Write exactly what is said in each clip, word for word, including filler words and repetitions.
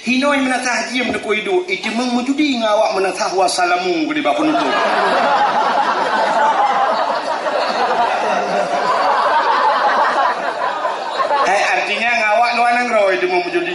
Hinoe meunasah jiem neukui duek, iteumeung meujudi ngon awak meunasah wasalamu keudeh bak peunutôp. Hai, artinya ngon awak luwa nanggroe iteumeung meujudi.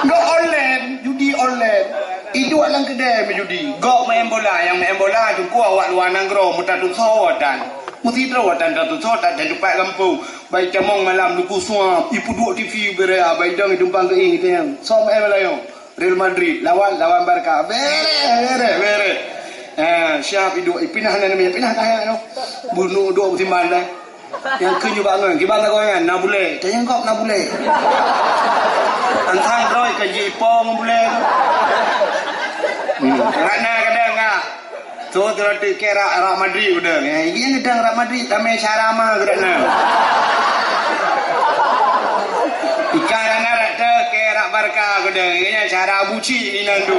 Ngon online, judi online. Iduek lam keudè meujudi. Gob main bola, nyang main bola teungku awak luwa nanggroe, meutateusoe tan. Meusidroe tan tateusoe tan, tan teumpat gampông. Bai tamong malam luku suap, ipeuduek T V beurea, bai dong itumpang keuieng itanyong. Som eh malayo. Real Madrid lawan, lawan Barca. Bere, bere, bere. Ha, siap iduek, ipinah na namanya, pinah kaya no. Bunuh duek beusiman dah. Nyang keu nyoe bak ngon, kiban lagoe nyan, na bulèe. Tanyong kok na bulèe. Antang droe ka ji ipo ngon bulèe tu. Hmm. Ratna kadang ah. So, tu roti ke rak, rak Madrid udah. Ya, ini yang gedang rak Madrid, tamai cara mah gedang. Ikan anak rak tu ke rak Barca udah. Ini cara buci ni nandu.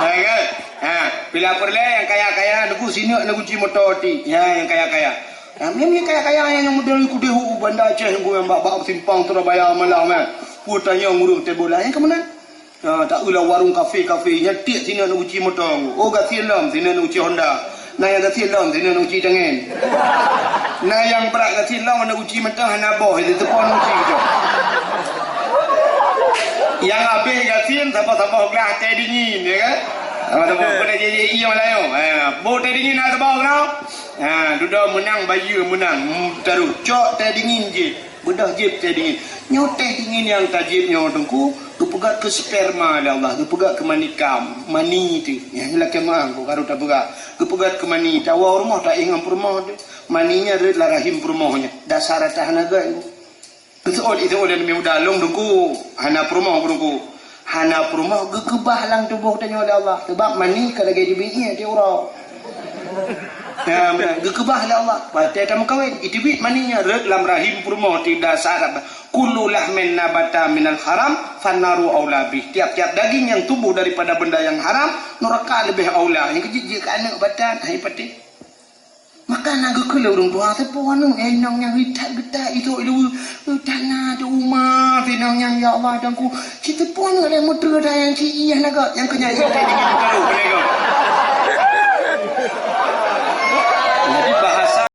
Ya kan? Ha, bila perle yang kaya-kaya, nunggu sini nunggu ci motor ti. Ya, yang kaya-kaya. Nah, ni, ni kaya-kaya yang, yang model ikut dehu Banda Aceh nunggu yang bak-bak simpang Surabaya malam kan. Pun tanya ngurung teh bola. Yang ke mana? Ha, tak ulah warung kafe-kafe, nyan tiek sinan uci motong. Oh, gasien lom, sinan uci Honda. Na nyang gasien lom, sinan uci tangen. Na nyang brat gasien lom, na uci mantong hana boh, itu tepon uci gitu. Yang habis gasien, saboh-saboh gelas teh dingin, ya kan? Saboh-saboh, pada jadi iya layo. Ha, boh teh dingin na saboh gelas. Ha, dudoe meunang, bayeue meunang. Hmm, taruh cok teh dingin jih. Beudôh jieb teh dingin. Nyoe teh dingin nyang tajieb nyoe teungku, geupeugöt keu sperma lé Allah, geupeugöt keu mani kam, mani teuh. Nyan lakèe meu'ah, ku karu tapeugah. Geupeugöt keu mani, tawoe rumoh taéh ngon peurumoh teuh. Mani nyan rhët lam rahim peurumoh nyan. Dasar rata hana gèt. Geuseuôt, iseuôt lé Nabi Muda, lôn teungku, hana peurumoh teungku. Hana peurumoh geukeubah lam tuboh tanyoe lé Allah. Sabab mani ka lagèe teubiet ié tiep uroe. Ya, meunan. Geukeubah lé Allah. Watèe tameukawen, iteubiet mani nyan rhët lam rahim peurumoh ti dasar. Kullu lahmin nabata minal haram, fannaru aula bih. Tiap-tiap daging yang tumbuh daripada benda yang haram, neraka lebih aula. Nyang keujeuet jeuet keu aneuk batan, hai patéh. Maka na geukheun lé ureueng tuha, "Teupeue aneuk, eh, inong nyang geutat-geutat itu, itu, eh, tanah tu uma, inong nyang ya Allah, dangku. Ci teupeue aneuk lé meuteue dah nyang ci iah naga, nyang keu nyan iah teh dingin."